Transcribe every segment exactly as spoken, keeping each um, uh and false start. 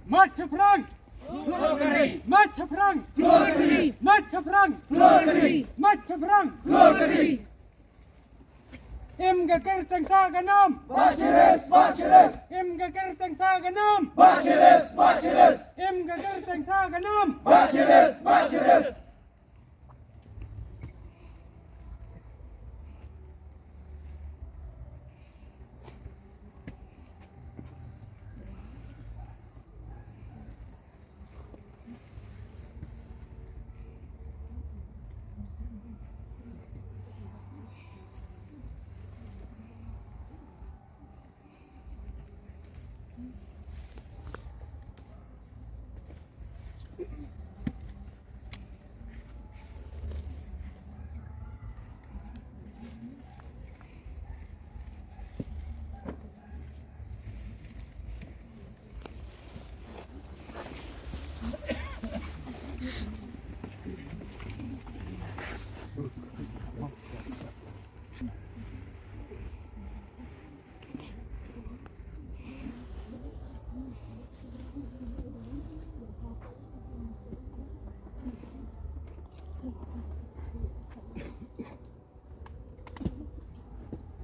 Mat shaphrang! Mat shaphrang! Mat shaphrang! Mat shaphrang! Im ka kyrteng sa ka nam! Bachiris! Bachiris! Im ka kyrteng sa ka nam! Bachiris! Bachiris! Im ka kyrteng sa ka nam! Bachiris! Bachiris!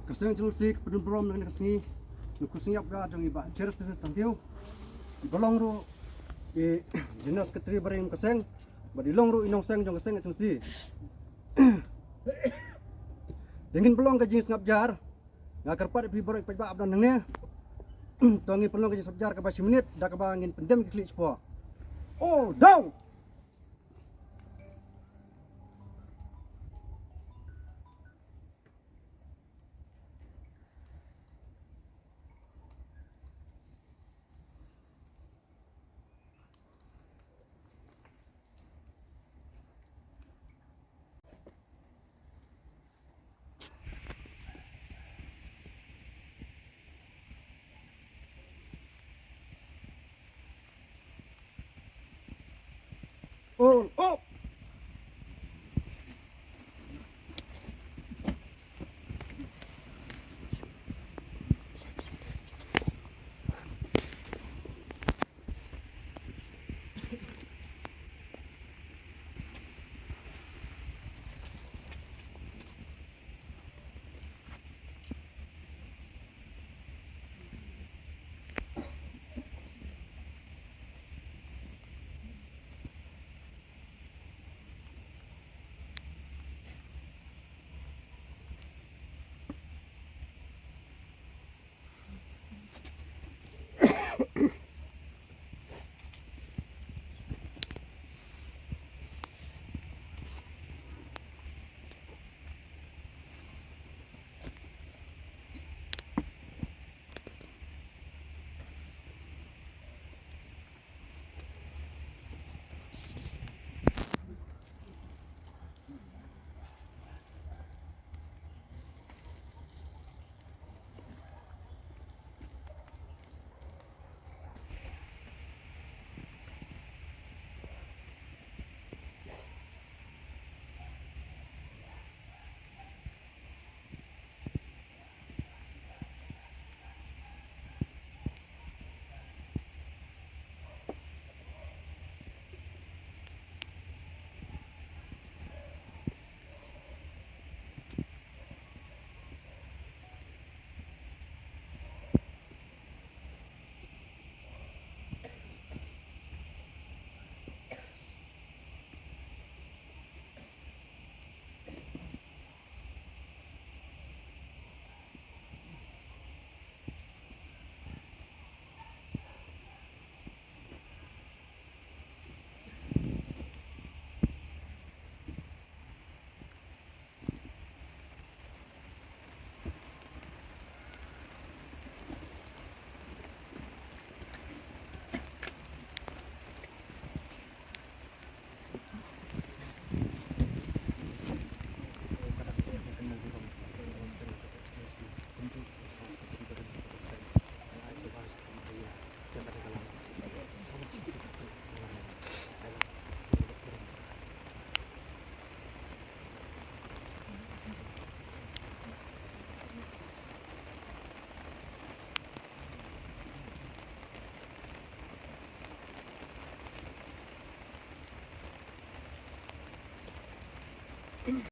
Ka seng jong si ka pynburom na ka sngi, na ka sngi ap ga jong i Bah Cheres Tangkiew. I ba long ruh i General Secretary barim ka seng, bad i long ruh i nongseng jong ka seng jong si. Dang ngin pynlong ka jingsngap jar, nga kyrpad ïa phi baroh i paidbah ba don hangne. To ngin pynlong ka jingsngap jar kaba shi minit, da kaba ngin pyndem ki khlieh shapoh. All down! All up!